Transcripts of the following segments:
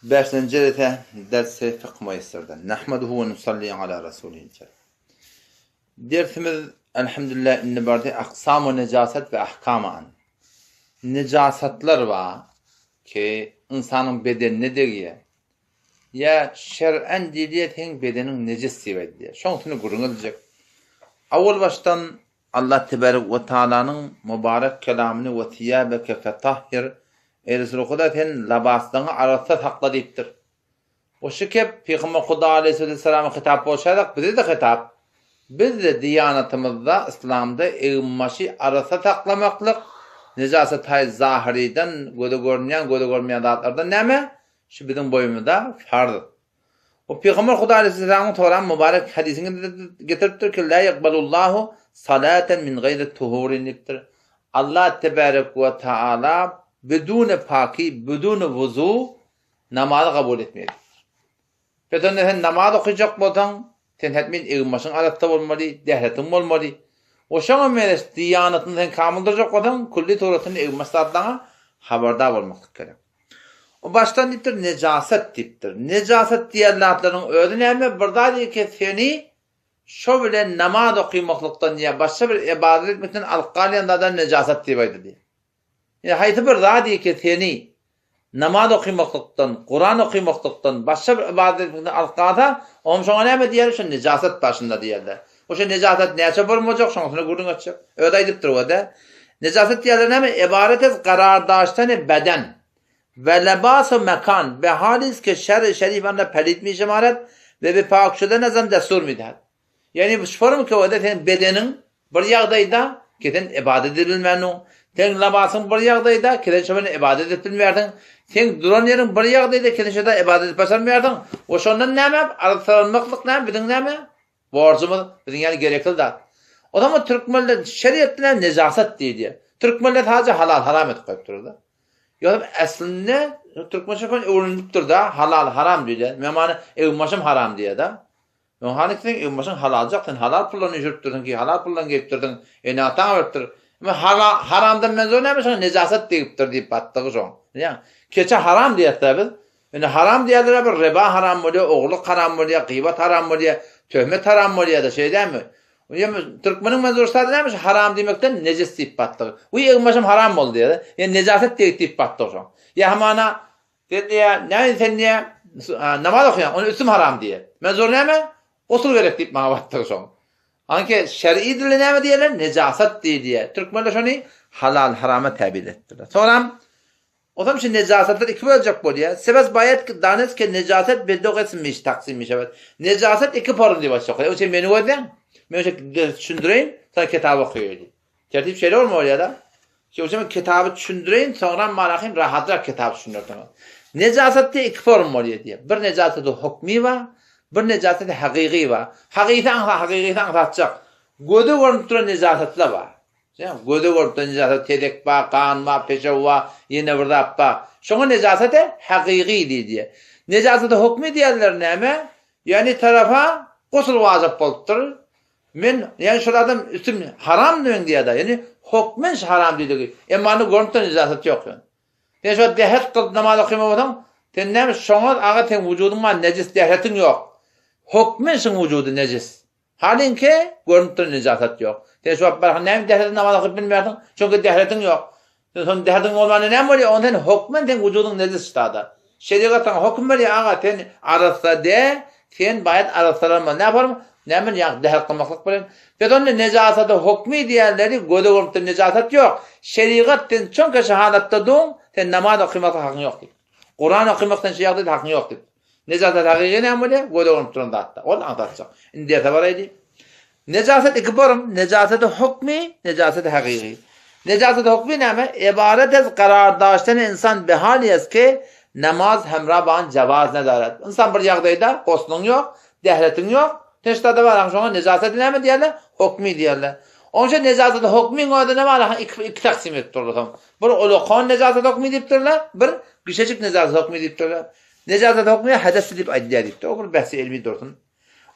Bäşinji jelese dersi fykh muýessirden. Nahmaduhu we nusalli ala rasulihil kerim. Dersimiz elhamdülillah indi bardy aksamu nejasat we ahkamu an. Nejasatlar bar ki ynsanyň bedenine degýär. Ýa şer'en diýilýär seň bedeniň nejis diýip aýdylýar. Şoň üstünde gürrüň ediljek. Awal başdan Allah tebarek we taalanyň mubarek kelamyny we siýabeke fetahhir Eý Resul Huda sen labaslaňy arassa sakla diýipdir. We şu kep Pygamber Huda aleýhissalama hitap bolşaýsak bize-de hitap. Biz-de diýanatymyzda yslamda eginbaşy arassa saklamaklyk nejasataý zahyrydan göze görünýän göze görünmeýän zatlardan näme şu biziň boýumyzda farz. O Pygamber Huda aleýhissalamyň soran mübarek hadysini getiripdir ki, La ýekbalullahu salaten min gaýri tuhurin diýipdir. Allah tebarek we taala bidune paki, bidune wuzu namazy kabul etmeýär diýipdir. Pes onda sen namaz okajak bolsaň, sen hetmin egin-başyň arassa bolmaly, dähretiň bolmaly. We şoňa meňzeş diýanatyny sen kamyl durjak bolsaň, külli suratynda egin-baş zatlaryňa habardar bolmaklyk gerek. O başdan diýipdir, nejasat diýipdir. Nejasat diýen zatlaryň özi näme? Bir zat eke seni şo bilen namaz okymaklykdan ýa başga bir ybadat etmekden alyp galýan zada nejasat diýip aýdylýar. Ýa haýsy bir zat eke seni namaz okymaklykdan, Kuran okymaklykdan, başga bir ybadat etmekden alyp galsa, oňam şoňa näme diýerler? Şo nejasat başynda diýerler. O şo nejasat näçe bolmajak, şoň üstünde gürrüň etjek. Özi aýdypdyr o-da. Nejasat diýerler näme? Ibaret ez garar daştany beden we lebas u mekan be halis ke şer-i şerif anda pelit mi şemaret we bi pak şuden azan destur mi dehad. Ýagny bu şform ki o-da seň bedeniň bir ýagdaýda ki sen ibadet edilmäniň, seň labasyň bir ýagdaýda ki sen şo bilen ibadet edip bilmeýärsiň, seň duran ýeriň bir ýagdaýda ki sen şo-da ibadet edip başarmaýarsyň. We şondan näme? Arassalanmaklyk näme? Biziň näme? Borjumyz, biziň ýaly gerekli zat. O zaman türkmenler şeriat bilen nejasat diýilýär. Türkmenler sadece halal haram edip goýup durlar. Ýogsa aslynda türkmençe köne öwrenilipdir-da, halal haram diýilýär. Men many egin-başym haram diýýär-de. Öň hany sen egin-başyň halaljak, sen halal puldan üýşüripdirsiň ki, halal puldan geýipdirsiň, ene-ataň beripdir. Emma haramdan menzor näme şoňa nejasat degipdir diýip batdygy şoň. Bilýäňmi? Keçe haram diýýäs-dä biz. Indi haram diýerler bir riba haram bolýar, ogurlyk haram bolýar, gybat haram bolýar, töhmet haram bolýar-da, şeý dälmi? Ýa türkmeniň menzur ustady näme şu haram diýmekden nejis diýip batdygy. Wiý egin-başym haram boldy diýýär. Ýa nejasat degdi diýip batdygy şoň. Ýa hamana sen diýýär, näme sen diýýär, namaz okaýaň, onda üstüm haram diýýär. Menzur näme? Gusul gerek diýip maňa batdygy şoň. Anki şer'i dilde näme diýerler? Nejasat diýilýär. Türkmenler şony halal harama täbir etdiler. Soňram Ozam şu nejasatlary iki böljek bolýar. Sebes baýat ki danes ke nejasat be do gysm miş taksim mişewet. Nejasat iki form diýip aýtjak bolýar. Oň üçin meni gözläň. Men şo düşündireýin, soň kitaby okaýaýyn. Tertip şeýle bolmaly bolýar-da. Şoň üçin men kitaby düşündireýin, soňra malahym rahatrak kitaby düşündirseňiz. Nejasat diýip iki form bolýar diýýär. Bir nejasaty hukmy bar, bir nejasaty hakyky bar. Hakysy aňsa, hakykysy aňsatjak. Göze görnüp duran nejasatlar bar. Sen göze görüp nejasat tezek bar, gan bar, peşew bar, ýene bir zat bar. Şoňa nejasat-e hakyky diýilýär. Nejasat-y hukmy diýenler näme? Ýagny tarapa gusl wajyp bolupdyr. Men, ýagny şol adam üstüm haram meň diýýär-de, ýagny hukmen şu haram diýdigi. Emma onda görnüp duran nejasat ýok ýöne. Sen şo dähet kylyp namaz okaýan bolsaň, sen näme şoňa aga seň wujudyň bar nejis dähetiň ýok. Hukmen şuň wujudy nejis. Halyňky görnüp duran nejasat ýok. Sen şu wagt barha näme dährede namaz okyp bilmeýärsiň? Çünki dähretiň ýok. Sen şonda dähretiň bolmanda näme bolýar? Onda sen hökmen seň wujudyň nejis ştada. Şerigat saňa höküm berýär, aga sen arassa däl, sen baýat arassalanma. Näme form? Näme bilen? Ýa dähret kylmaklyk bilen. Biz onda nejasada hökmi diýenleri göze görnüp duran nejasat ýok. Şerigat sen çünki şu halatda duň, sen namaz okymaklyk hakyň ýok diýip. Kuran okymak sen şu ýagdaýda hakyň ýok diýip. Nejasat hakyky näme bolýar? Göze görnüp duran zatda. Ol aňsatjak. Indi derse baraýly. Nejasat iki borum. Nejasat hukmy, nejasat hakyky. Nejasat hukmy näme? Ibaret ez karar daştan insan behal ki namaz hemra ban jawaz nedaret. Insan bir ýagdaýda gosluň ýok, dähretiň ýok. Teştada bar, şoňa nejasat näme diýerler? Hukmy diýerler. Onuň üçin nejasat hukmyň özi näme bar? Iki iki taksim edip durlar. Bir ulakan nejasat hukmy diýipdirler, bir gişejik nejasat hukmy diýipdirler. Nejasat hukmy hedes diýip aýdylýar diýipdir. O bir bähsi ilmi dursun.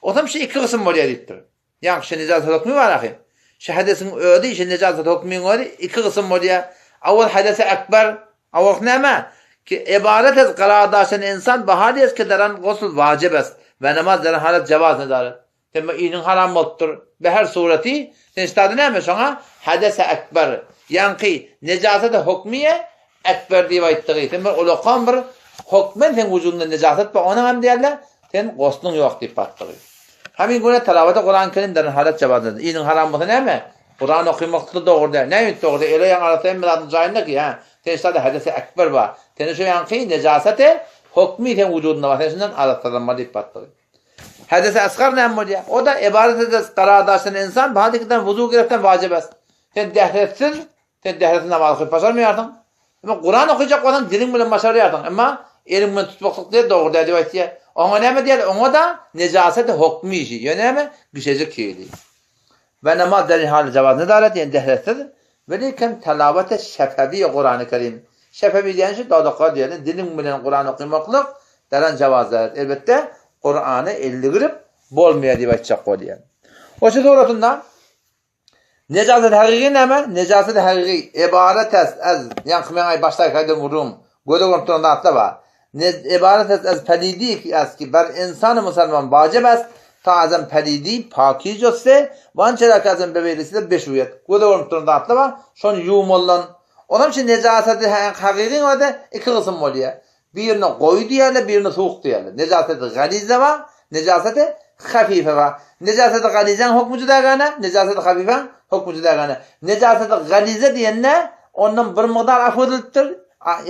Otam şu iki gysym bolýar diýipdir. Ýagny şu nejasat hukmy bar ahy. Şu hedesiň özi, şu nejasat hukmyň özi iki gysym bolýar. Awal hedesi ekber, awal näme? Ki ibaret ez karar daştan insan bahali ez ki deren gusl wajib est ve namaz deren halet cevaz nedaret. Sen bu iniň haram bolupdyr. Be her sureti sen ştady näme şoňa hadese ekber. Ýaňky nejasete hukmiye ekber diýip aýtdygy. Sen bir ulakan bir hukmen seň wujudynda nejaset bar onuň hem diýerler sen gusluň ýok diýip batdygy. Hamin güne talawete Kuran kerim deren halet cevaz nedaret. Iniň haram bolsa näme? Kuran okymakda dogry däl. Näme üçin dogry däl? Ele ýaň arasy hemme zadyň jaýynda ki, hä? Sen şada hadesi ekber bar. Seni şu ýaňky nejasete hukmi seň wujudynda bar. Sen şundan arassalanmaly diýip batdygy. Hadesi asgar näme bolýar? O da ibaret edez karar daşan insan badikden wuzu gerekden wajib es. Sen dehretsiz, sen dehretsiz namaz okyp başarmaýarsyň. Emma Kuran okajak bolsaň diliň bilen başarýarsyň. Emma eliň bilen tutmaklyk diýe dogry däl diýip aýtýar. Oňa näme diýer? Oňa da nejasete hukmi işi. Ýöne näme? Gişejik hili. Ve namaz derin hali jawaz nedaret ýani dehretsiz. Ve lekin telawete şefewi Kurany Kerim. Şefewi diýen şu dodaklar diýeni diliň bilen Kuran okymaklyk deren jawaz daret. Elbetde Kurany eldigirip bolmaýar diýip aýtjak bolýan. Oşa suratynda Nejaset hakyky näme? Nejaset hakyky ibaret es ez ýaňky meň aý başdaky aýdan gürrüňim göze görnüp duran zatlar bar. Ne ibaret es ez pelidi ki es ki ber insany musalman wajib es ta azem pelidi pakiz etse wançe ki azem bebeýlisi beşuýet. Göze görnüp duran zatlar bar. Şony ýuwmalydan. Onam şu nejaseti hakykyň özi iki gysym bolýar. Birine goýy diýerler, birine suwuk diýerler. Nejaseti galize bar, nejaseti hafife bar. Nejaseti galizeň hukmy juda gana, nejaseti hafifäň hukmy juda gana. Nejaseti galize diýende ondan bir mukdar afu edilipdir.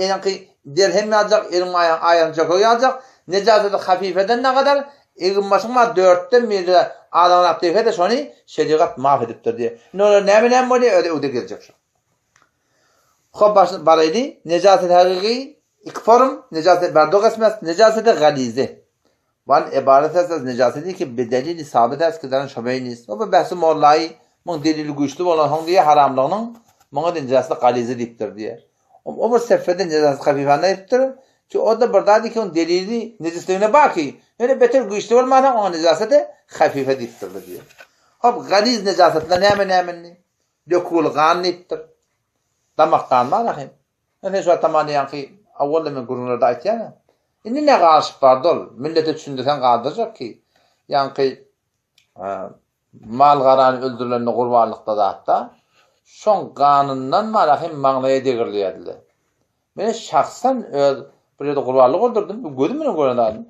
Ýaňky derhem ýaljak, eliň aýagyň aýagyň çökegi ýaljak. Nejaseti hafifeden nägadar egin-başyň bar dörtden biri azagrak degse-de şony şerigat maf edipdir diýýär. Indi olar näme-näme bolýar, özi öwde geljek şo. Hop başyny baraýdy. Nejaset hakyky iki form, nejaset bardo gesmez, nejaseti galize. Wan ibaret es nejaseti ki bi delili sabit es ki dan şobeýnis. O bu behsi mollaýy muň delili güýçli bolan soň diýe haramlygynyň muňa da nejaseti galize diýipdir diýe. O bir sefede nejaset hafifany aýdypdyr ki o da bir zat ki oň delili nejisligine bar ki ýöne beter güýçli bolmansoň oňa nejaseti hafife diýipdirler diýe. Hop galiz nejasetler näme näme indi? Dökül gan diýipdir. Damak gan bar ahym. Sen şu atamany ýaňky awalda men gürrüňlerde aýtýan-a. Indi ne galyşyp bardy ol. Millete düşündirseň galdyrjak ki. Ýaňky mal garany öldürilende gurbanlykda zatda şoň ganyndan bar ahym maňlaýa degrilýärdiler. Men şahsan öz bir ýerde gurbanlyk öldürdim. Bu gözüm bilen gören zadym.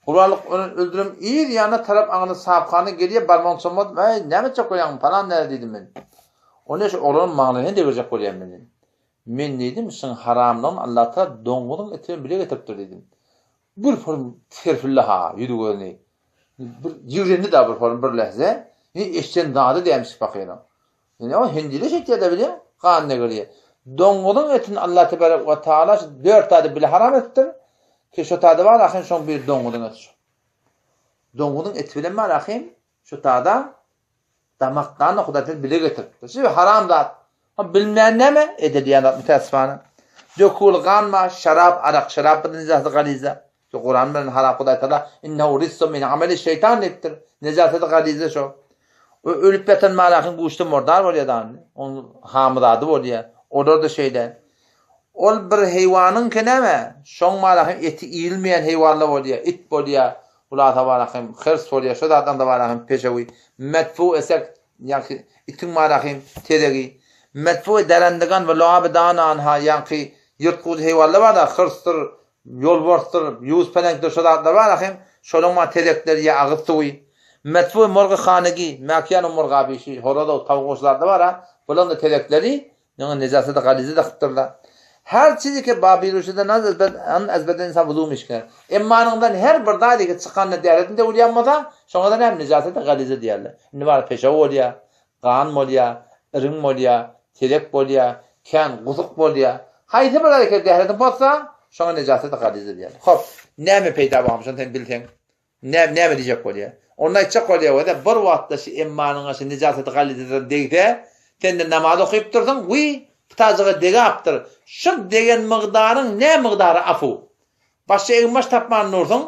Gurbanlyk öldürem yz ýanyna tarap aňyna sapkany gelýär barmagyny çommaldyp, Äý, näme etjek bolýaň, palan näre diýdim men. O ne şu oglanyň maňlaýyna degirjek bolýan men diýdim. Men diýdim, şuň haramlygyny Allatagala doňňuzyň eti bilen bile getiripdir diýdim. Bir form serpildi ha, ýüzi gözüni. Bir ýigrendi-da bir form bir lähze. Ne eşden zady dämiş pahyryň. Ine o hindide şeýtýär-de bilýäň, gan degirýär. Doňňuzyň etini Allah tebarek we taala şu dört zady bile haram etipdir. Ki şu tada bar ahym şoň biri doňňuzyň eti şu. Doňňuzyň eti bilen bar ahym şu tada damak gany Hudaý taala bile getiripdir. Şu haram zat. Ha bilmeýän näme edilýän zat mütäessifana. Dökül gan bar, şarap, arak, şarap bir nejasy galiza. Şu Kuran bilen haram Hudaý taala innehu rissun min ameli şeýtan diýipdir. Nejaseti galiza şo. O ölüp ýatan malahyň guşda mordar bolýar dan. Onuň hamyzady bolýar. Olar da şeýle. Ol bir heýwanyňky näme? Şoň malahyň eti iýilmeýän heýwanlar bolýar. It bolýar. Hulasa malahyň hirs bolýar. Şo zatlaryň da malahyň peşewi. Medfu esek ýaňky itiň malahyň tezegi. Medfu derendigan we loaby danan ha ýaňky ýyrtguj heýwanlar bar da hirsdir, Ýolbarsdyr, ýuwuz peleňdir şo zatlar bar ahym, şolaň maňa tezekleri ýa agyz suwy. Metfu morgy hanegi, mäkiýan murgaby şi horoz-ow tawuk goşy zatlar bar-a, bulaň-da tezekleri ýaňy nejasady galize dakypdyrlar. Her çizi ki ba biruşida naz ezbed an ezbeden insan wuzu mişker. Emmanyňdan her bir zady ki çykanda däretini döwülýän bolsa, şoňa-da näme nejasady galize diýerler. Indi bar peşew bolýar, Gan bolýar, iriň bolýar, tezek bolýar, kän gusuk bolýar. Haýsy bir hereket zähretini pozsa, şoňa nejaseti galiza diýýärler. Hop, näme peýda barmyş şony sen bilseň? Näme näme diýjek bolýar? Onda aýtjak bolýar wada bir wagtda şu emmanyňa şu nejaseti galizadan degse, sende namaz okyp dursuň, wiý, pytajyga degapdyr. Şu degen mygdaryň nä mygdary afu? Başga egin-baş tapman dursuň,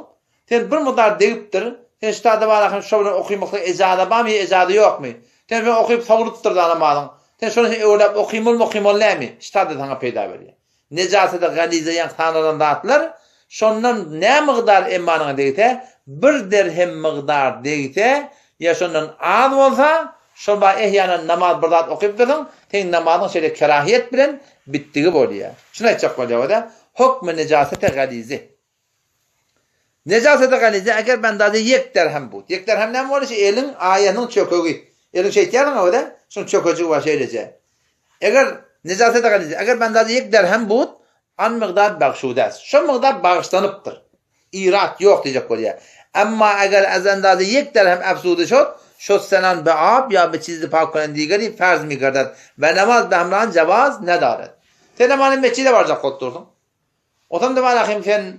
sen bir mydar degipdir, sen ştada bar ahym şo bilen okymaklyk ejaza barmy ýa ejaza ýokmy? Sen şony okyp sowulypdyr da namazyň, sen şony sen öwläp okymolmy okymol dälmi? Ştada saňa peýda berýär. Nejaseti galize ýaňky sanalan zatlar, şondan nä mygdar emmanyňa degse, bir derhem mygdar degse, ýa şondan az bolsa, şol ba ehýanan namaz bir zat okyp dursaň, seň namazyň şeýle kerahiýet bilen bitdigi bolýar. Şuny aýtjak bolýar o-da, hukmy nejasete galize. Nejasete galize eger bendaze ýek derhem but. Ýek derhem näme bolýar? Şu eliň aýasynyň çökegi. Eliň şeýtýärsiň o-da, şuň çökejigi bar şeýleje. Eger nejasete galize eger bendaze ýek derhem but, an mygdar bagşudas. Şo mygdar bagyşlanypdyr. Irat ýok diýjek bolýar. Emma eger az endaze ýek derhem efzudy şod, şod senan be ab ýa be çizi pak kunen digeri ferz migerded we namaz be hemran jawaz nedared. Sen hem hany mesjide barjak bolup dursuň. Otam-da bar ahym sen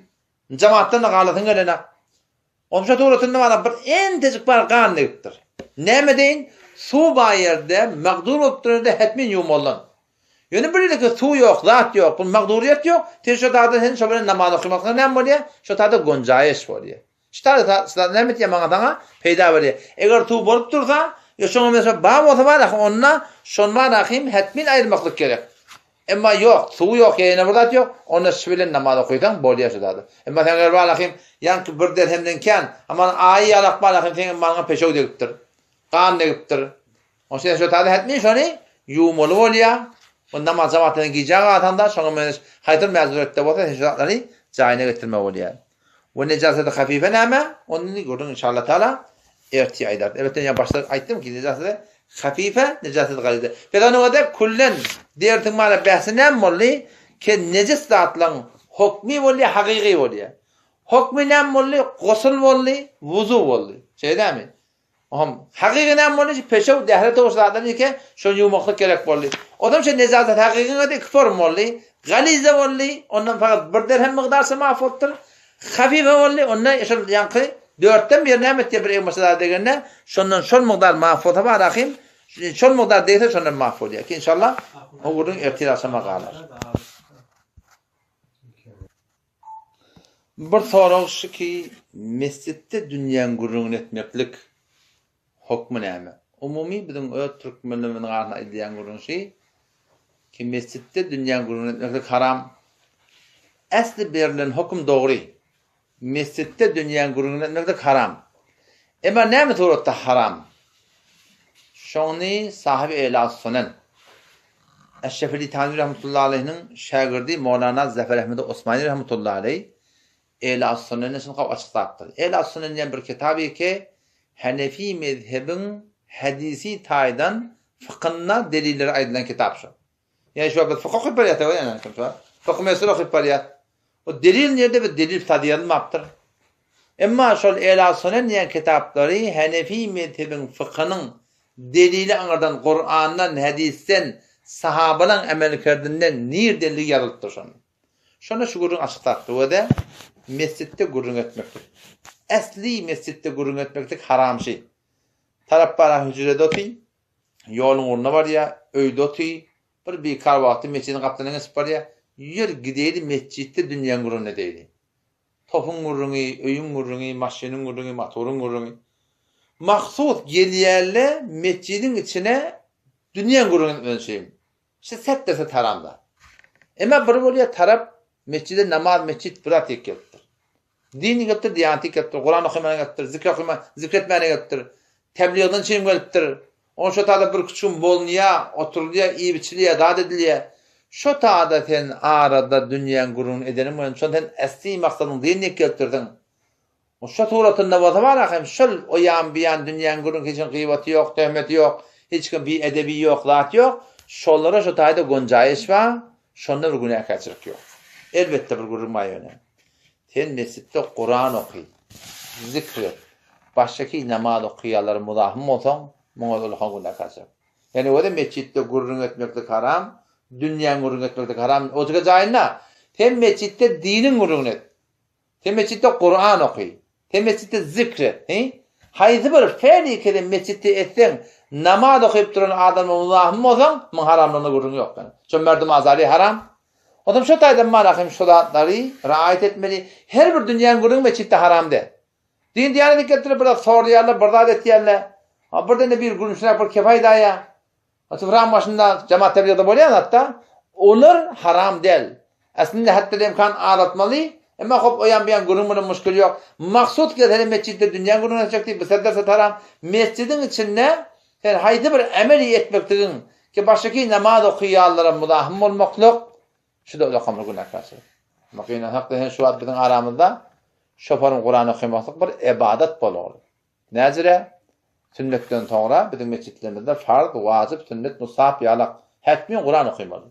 jemaatdan-da galasyň gelenak. Onça suratynda bar bir entejik bar gan degipdir. Näme deýin, suw bar ýerde, magdur bolup duran ýerde hetmin ýuwmalydan. Ýöne bir ýerde suw ýok, zat ýok, bir magduriýet ýok, sen şo taýda sen şo bilen namaz okamaklygyň näme bolýar? Şo taýda gonjaýyş bolýar. Şu taýda näme etýär maňa saňa peýda berýär. Eger suw bolup dursa, ýa şoňa meňzeş bar bolsa bar ahym onda şony bar ahym hetmin aýyrmaklyk gerek. Emma ýok, suw ýok ýa ýene bir zat ýok, onda şu bilen namaz okysaň bolýar şu zady. Emma sen eger bar ahym ýaňky bir derhemden kän, aman aýy ýalak bar ahym seňem maňa peşew degipdir. Gan degipdir. Oň sen şo taýda hetmin şony ýuwmaly bolýar. O namaz jemaatdan gijä galsaň-da, şoňa meňzeş haýsy bir mäzuretde bolsa sen şu zatlary jaýyna getirmeli bolýar. We nejaseti hafife näme? Ony indi gürrüň inşallah taala ertir aýdarys. Elbetde ýa başda aýtdym ki nejaseti hafife, nejaseti galize. Biz onuň öde küllen dersiň mana bähsi näme boldy? Ke nejis zatlaryň hokmy bolýar, hakyky bolýar. Hokmy näme boldy? Gusl boldy, wuzu boldy. Şeýle dämi? Ohm, hakyky näme boldy? Peşew, dähre towşy zatlar eke, şony ýuwmaklyk gerek boldy. Onam şo nejasat hakykyň özi iki form boldy. Galiza boldy, ondan fakat bir derhem mygdarça maaf bolupdyr. Hafife boldy, onda şol ýaňky dörtden biri näme etdi bir egbaşy zat degende, şondan şol mygdar maaf bolsa bar ahym, şol mygdar degse şondan maaf bolýar. Ki inşallah o gürrüň ertir agşama galar. Bir sorag şu ki, mesjitde dünýäň gürrüňini etmeklik hokmy näme? Umumy biziň öz türkmenlerimiziň arasynda aýdylýan gürrüň şu ki, mesjitde dünýäň gürrüňini etmeklik haram. Äsli berilen hokum dogry. Mesjitde dünýäň gürrüňini etmeklik haram. Emma näme suratda haram? Şony sahyby Elas Sunen, Eşrefeli Tanwi rahmetullahi aleýhiniň şägirdi Mowlana Zafar Ahmedi Osmani rahmetullahi aleýh Elas Sunende şuny gawy açyklapdyr. Elas Sunen diýen bir kitaby ki, Hanefi mezhebiň hadisi taýdan fykynda delilleri aýdylan kitap şu. Ýa şu biz fyk okyp barýas ýa kim şu. Fyk mesele okyp barýas. O delil nirde bir delil sazýalmapdyr. Emma şol Ela Sunen diýen kitaplary Hanefi mezhebiň fykynyň delili aňyrdan Kurandan, hadisden, sahabalaň emel kerdinden nirdenligi ýazylypdyr şonda. Şonda şu gürrüň açyk tapdy we-de mesjitde gürrüň etmeklik. Äsli mesjitde gürrüň etmeklik haram şy. Tarap bara hüjrede oty, ýoluň ugruna barýa, öýde oty, bir bikar wagty mesjidiň gapdalyndan geçip barýa, ýör gideýli mesjitde dünýäň gürrüňini edeýli. Topuň gürrüňi, öýüň gürrüňi, maşynyň gürrüňi, motoryň gürrüňi. Mahsus gelýärler metjidiň içine dünýäň gürrüňini etmek üçin. Şu set-de-set haram zat. Emma bir bolýar tarap metjide namaz metjit bir zat diýip gelipdir. Dini gelipdir, diýanti gelipdir, Kuran okamana gelipdir, zikr okama, zikr etmäne gelipdir. Tebliğden çyn gelipdir. On şo tada bir küçük bolunýar, oturulýar, iýip-içilýär, zat edilýär. Şo tada sen arada dünýäň gürrüňini edeniň bilen şon sen äsli maksadyň din diýip gelipdirsiň. O şo suratynda bolsa bar ahym şol o ýan bu ýan dünýäň gürrüňi hiç kim gyýbaty ýok, töhmeti ýok, hiç kim bi edebi ýok, zat ýok. Şolara şo taýda gonjaýyş bar, şonda bir günäkärçilik ýok. Elbetde bir gürrüň bar ýöne. Sen mesjitde Kuran oky, zikr et, başga namaz okaýanlara muzahym bolsaň, muňa ullakan günäkärçilik. Ýani özi mesjitde gürrüň etmeklik haram, dünýäň gürrüň etmeklik haram, ozge jaýynda. Sen mesjitde diniň gürrüňini et. Sen mesjitde Kuran oky. Sen mesjitde zikr et. He? Haýsy bir fäli kede mesjitde etseň, namaz okyp duran adama muzahym bolsaň, muň haramlygyna gürrüň ýok. Şo merdum azary haram. Onsoň şo taýdan mana hem şo zatlary raýat etmeli. Her bir dünýäň gürrüňi metjitde haram däl. Din diýanete gelipdirler, bir zat soraýarlar, bir zat etýärler. Ha birden-de bir gülümsiräp bir kep aýdaýar. Ha sufraň başynda jemaat tebliğde bolýan zatda, olar haram däl. Aslynda hatda imkan azaltmaly, emma hop o ýan bu ýan gürrüň bilen muşkil ýok. Maksut gelsene metjitde dünýäň gürrüňini etjek diýip bu serdar taram metjidiň içinde sen haýsy bir emeli etmekdigiň ki başyky namaz okaýanlara muzahym bolmaklyk şu-da ulakam bir günäkärçilik. Emma gynansak-da sen şu wagt biziň aramyzda şoparyň Kuran okamaklyk bir ybadat bolagly. Näjire? Sünnetden soňra biziň metjitlerimizde farz, wajyp, sünnet, mustahap ýalak hetmin Kuran okamaly.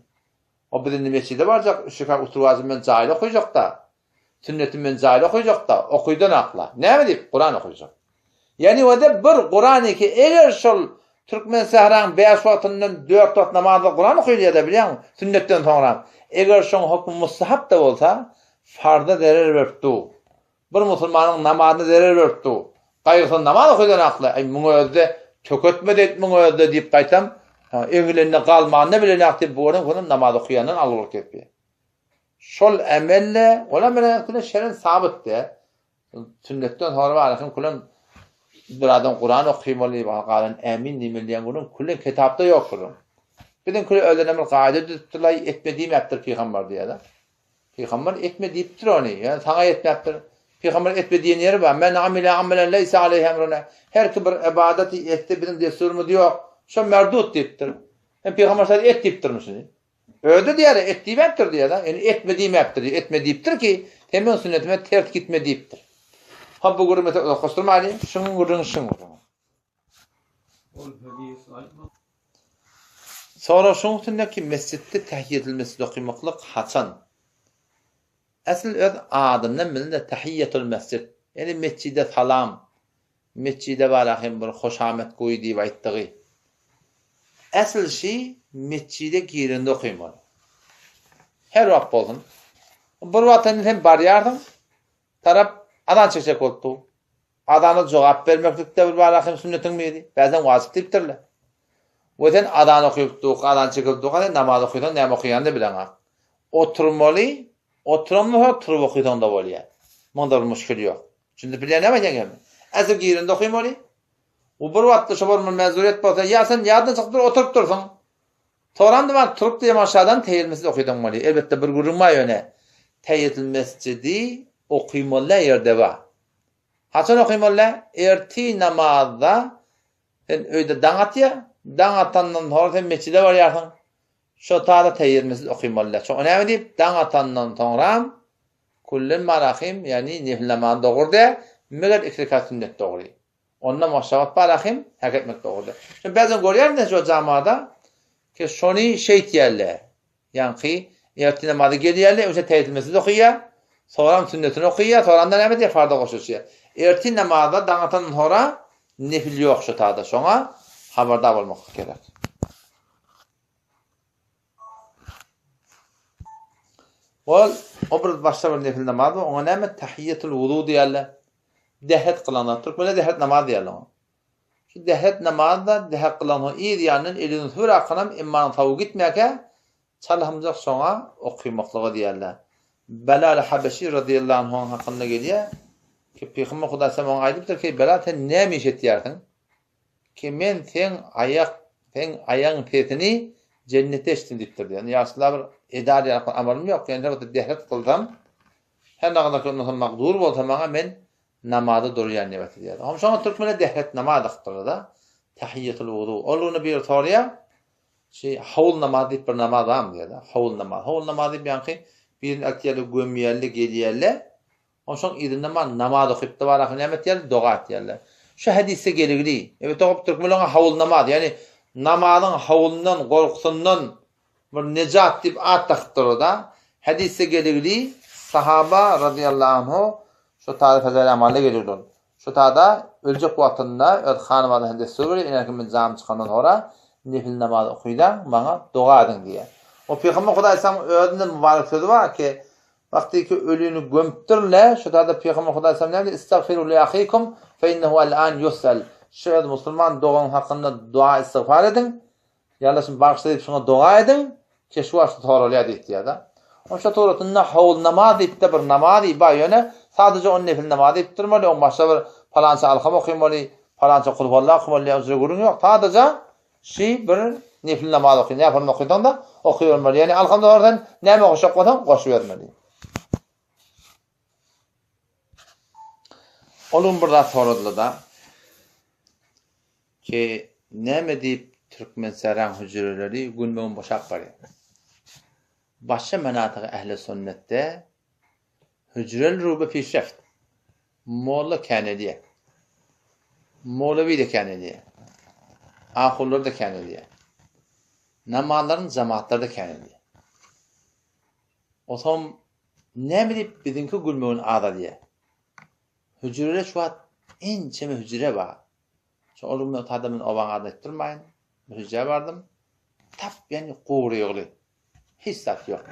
O biz indi mesjide barjak, üç rekat oturyp wajyby men jaýly okaýjak-da. Sünnetimi men jaýly okaýjak-da, okydan akla. Näme diýip, Kuran okaýjak. Ýagny o-da bir Kuran eke, eger şol Türkmen sähraň bäş wagtyndan dört wagt namazda Kuran okaýylýar-da bilýäňmi, sünnetden soňra. Eger şoň hokmy mustahap-da bolsa, farza zerer berip dur. Bir musulmanyň namazyna zerer berip dur. Gaýgysyz namaz okydan akly, aý muň özde töketmedi et muň özde diýip gaýtam, eňilende galmanyna bilenok diýip bu görüň soňam namaz okaýandan algyr kesýär. Şol emelle, olam bilen külen şeren sabyt de. Sünnetden soňra bar külen bir adam Kuran okymaly, galan ämin diýmeli diýen günüň külen kitapda ýok gürrüň. Biziň küle özlerine bir gaýda düzüpdirler, etme diýmäpdir pygamber diýýär. Pygamber etme diýipdir ony, ýöne saňa ýetmäpdir. Pygamber etme diýen ýeri bar. Men amile amelen leýse aleýhi emruna. Her kim bir ybadaty etse biziň dessurymyz ýok. Şo merdut diýipdir. Hem pygamber şeýle et diýipdirmiş indi. Özi diýýär, et diýmäpdir diýýär-de. Indi etme diýmäpdir diýýär. Etme diýipdir ki, sen meniň sünnetime ters gitme diýipdir. Ha bu gürrüňi mesele uzaklaşdyrmaýly. Şuň gürrüňi şuň gürrüňi. Sorag şuň üstünde ki, mesjitde tähiýetül mesjid okymaklyk haçan? Esl öz adyndan bilinýär tähiýetül mesjid, ýagny mesjide salam, mesjide bara hem bir hoşamet goý diýip aýtdygy. Esl şi mesjide girende okymaly. Her wagt bolsun. Bir wagt indi sen barýarsyň, tarap azan çekjek bolup dur. Azana jogap bermeklik-de bir bar ahim sünnetiň biri. Bäzem wajyp diýipdirler. We sen azan okyp durka, azan çekilip durka sen namaz okysaň näme okaýanyny bileňok. Oturmaly, oturandan soň turup okysaň-da bolýar. Munda bir muşkil ýok. Düşündip bilýän näme aýdýan gepimi? Äsir girende okymaly. We bir wagtda şo bir mezuriyet bolsa, ýa sen ýadyňdan çykyp dur oturyp dursuň. Soramda bar turup diýem aşadan teýilmesjid okydyň weli. Elbetde bir gürrüň bar ýöne. Teýetil mesjidi okymaly ýerde bar. Haçan okymaly? Ertir namazda sen öýde daň atýa, daň atandan soňra sen mesjide barýarsyň. Şo tada teýil mesjid okymaly. Şo näme diýip daň atandan soňram kullen marahim ýagny nefil namazy dogry däl, meger iki rekat sünnet dogry. Onda maşagat bar ahim, hak etmek dogry. Şo bäzen görýärin de şo jamada ki şony şeýtýärler. Ýaňky ertir namazy gelýärler, öňçe täýetilmesiz okaýar, soram sünnetini okaýar, soramda näme edýär, farza goşuşýar. Ertir namazda daň atandan soňra nefil ýok şo tada, şoňa habardar bolmak gerek. Ol, o bir başga bir nefil namaz bu, oňa näme tahiýetul wudu diýýärler. Dehret kylanda, türkmenler dehret namaz diýýärler oňa. Şu dehret namazda dehret kylansoň yz ýanyndan elini suw akanam immanyň sawy gitmäkä çalhymjak şoňa okymaklyga diýýärler. Belal Habeşi radiyallahu anhuň hakynda gelýär ki Pygamber Hudaý sallam oňa aýdypdyr ki Belal sen näme iş etýärsiň? Ki men seň aýak, seň aýagyň sesini jennetde eşitdim diýipdir diýýär. Ýa Resulallah bir edar ýaly bir amalym ýok, ýöne her wagt dehret kylsam, her nagada ki ondan magdur bolsa maňa men namaza durýan diýip aýtdy diýýär. Hom şoňa türkmenler dehret namaz akypdyrlar-da. Tahiýetul wudu. Ol ony bir soraýar. Şi hawl namaz diýip bir namaz barmy diýýär-de. Hawl namaz. Hawl namaz diýip ýaňky birini eltýärler, gömýärler, gelýärler. Onsoň yzynda man namaz okypdy bar ahyr näme etýärler doga etýärler. Şu hadysda geligli. Elbetde hop türkmenler oňa hawul namaz ýagny namazyň hawulyndan gorkusyndan bir nejat diýip at dakypdyrlar da. Hadysda geligli sahaba razyýallahu anhu şu taýda fezail amalda geligli ol. Şu taýda öljek wagtynda öz hanyma hem dessur berýär ine men jamy çykandan soňra nefil namaz okydaň maňa doga ediň diýýär. O pygamber hudaý saňa özünden mübarek sözi bar ki Wagty ki ölini gömüpdirler, şo taýda Pygamber Hudaý sallam näme diýdi? Istagfiru li ahikum fe innehu al-an yus'al. Şu öz musulman doganyň hakynda dua istigfar ediň. Ýa-da şuny bagyşla diýip şuňa doga ediň, ki şu wagt soralýar diýip diýýär-de. Onuň şo suratynda howul namaz diýip-de bir namaz bar, ýöne sadaja on nefil namaz diýip durmaly, oň başga bir palança alham okymaly, palança kulhualla okymaly diýen gürrüň ýok. Sadaja şi bir. Nefil namaz oky, näpil okaýsaň-da, okybermeli. Ýagny alhamda sorasan, näme goşjak bolsaň, goşubermeli. Ol gün bir zat soradylar-da, ki näme diýip Türkmensähraň hüjreleri günbe-gün boşap barýar. Başga menatygy ähli sünnetde hüjrel ruby pişreft. Molla kän edýär. Mowlawi-de kän edýär. Ahunlar-da kän edýär. Namazlaryň jamatlary-da kän edýär. Otam näme diýip biziňki gülmegini azalýar. Hüjrede şu wagt ençeme hüjre bar. Şo ol gün otada men obaň adyny aýdyp durmaýyn. Bir hüjrä bardym. Tap ýani gury ýogly. Hiç zat ýok.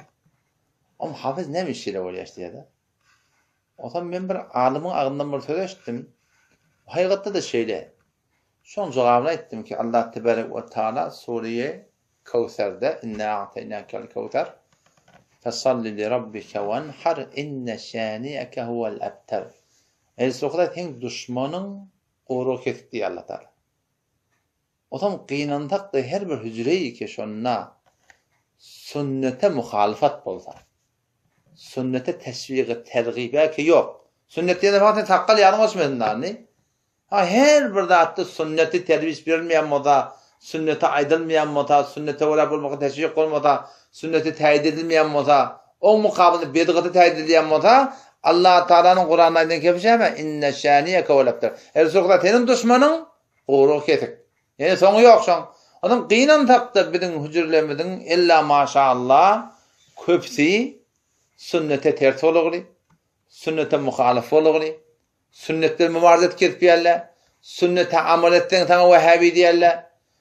Om hafyz näme işle bolýar diýýär-de. Onsoň men bir alymyň agzyndan bir söz eşitdim. Hakykatda-da şeýle. Şoň jogabyny aýtdym ki, Allah tebarek we taala sureýe Köwserde, Inna a'taýnakel köwser, fesalli li rabbike wenhar, inne şäni'eke huwel ebter. Eý Resulullah, seň duşmanyň gurugy kesik diýýär Allah taala. Onsoň gynansak-da her bir hüjreýi ki şonda sünnete muhalyfat bolsa, sünnete teşwigi tergibe ki ýok. Sünnet diýende faqat sen sakgal ýalyň öçmesin dany. Ha her bir zatda sünneti terbiş berilmeýän bolsa, sünneti aýdylmaýan bolsa, sünnete görä bolmaka teşwik bolmasa, sünneti täýit edilmeýän bolsa, oň mukabylynda bidgaty täýit edilýän bolsa, Allah Tagalanyň Kuranda aýdan kepi şäme, Inne şäniýeke huwel ebter. Eý Resulullah seniň duşmanyň gurugy kesik. Ýene soňy ýok şoň. Onuň gynansakda biziň hüjürlerimiziň ella maşallah köpüsi sünnete ters bolugly, sünnete muhalyf bolugly, sünnet bilen mübarizet kesipýärler, sünnete amal etseň saňa wehhabi diýerler,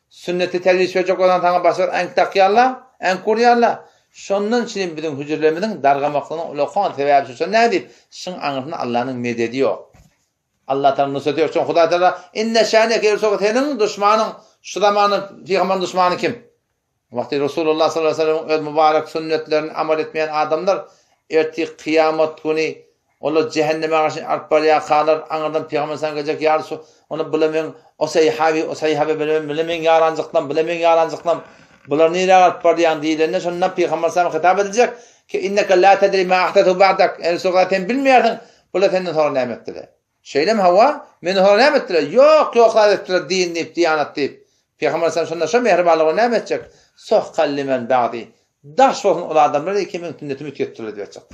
sünnete terbiýe berjek bolsaň saňa başga äňk dakýarlar, äňk urýarlar. Şondan üçin biziň hüjürlerimiziň dargamaklygynyň ulakan sebäbi şu. Şonda nädip? Şyň aňyrsynda Allanyň mededi ýok. Allah Taala nusreti ýok. Çünki Hudaý Taala inne şäneke ýersoga seniň duşmanyň şu zamanyň pygambaryň duşmany kim? Wagty Resulullah sallallahu aleyhi ve sellem öz mübarek sünnetlerini amal etmeýän adamlar ertir kyýamat güni olar cehenneme garşy alyp barýarkalar aňyrdan pygamber sana geljek ýa Resul ony bula men o sahabi o sahabe bile bile men ýaranjyklam bile men ýaranjyklam bular nirä alyp barýaň diýlende şonda pygamber sana hitap ediljek ki inneke la tedri ma ahdathu ba'dak ey Resulullah sen bilmeýärsiň Bular senden soňra näme etdiler? Şeýlemi hawa? Menden soňra näme etdiler? Ýok, ýok zat etdiler din diýip, diýanat diýip. Pygamber aleyhisselam şonda şo mähribanlygy näme etjek? Sohkan limen ba'di. Daş bolsun ol adamlar ki meň sünnetimi üýtgetdiler diýip aýtjak.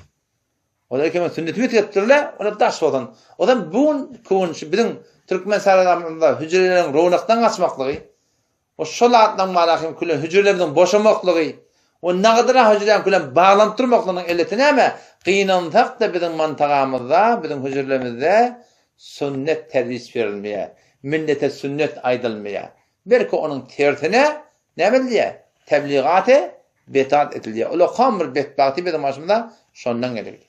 Olar ki meň sünnetimi üýtgetdiler, olar daş bolsun. O zaman bu gün şu biziň türkmen saramyzda hüjreleriň rownakdan gaçmaklygy, O şol atlaň malahym külen hüjrelerimiziň boşamaklygy we nagydyra hüjräň külen baglanyp durmaklygynyň elleti näme? Gynansak-da biziň mantagamyzda, biziň hüjrelerimizde sünnet tedris berilmeýär. Millete sünnet aýdylmaýar. Belki onuň tersine näme edilýär? Tebligaty betat edilýär. Ulakan bir betbagty biziň başymyza şondan geldi.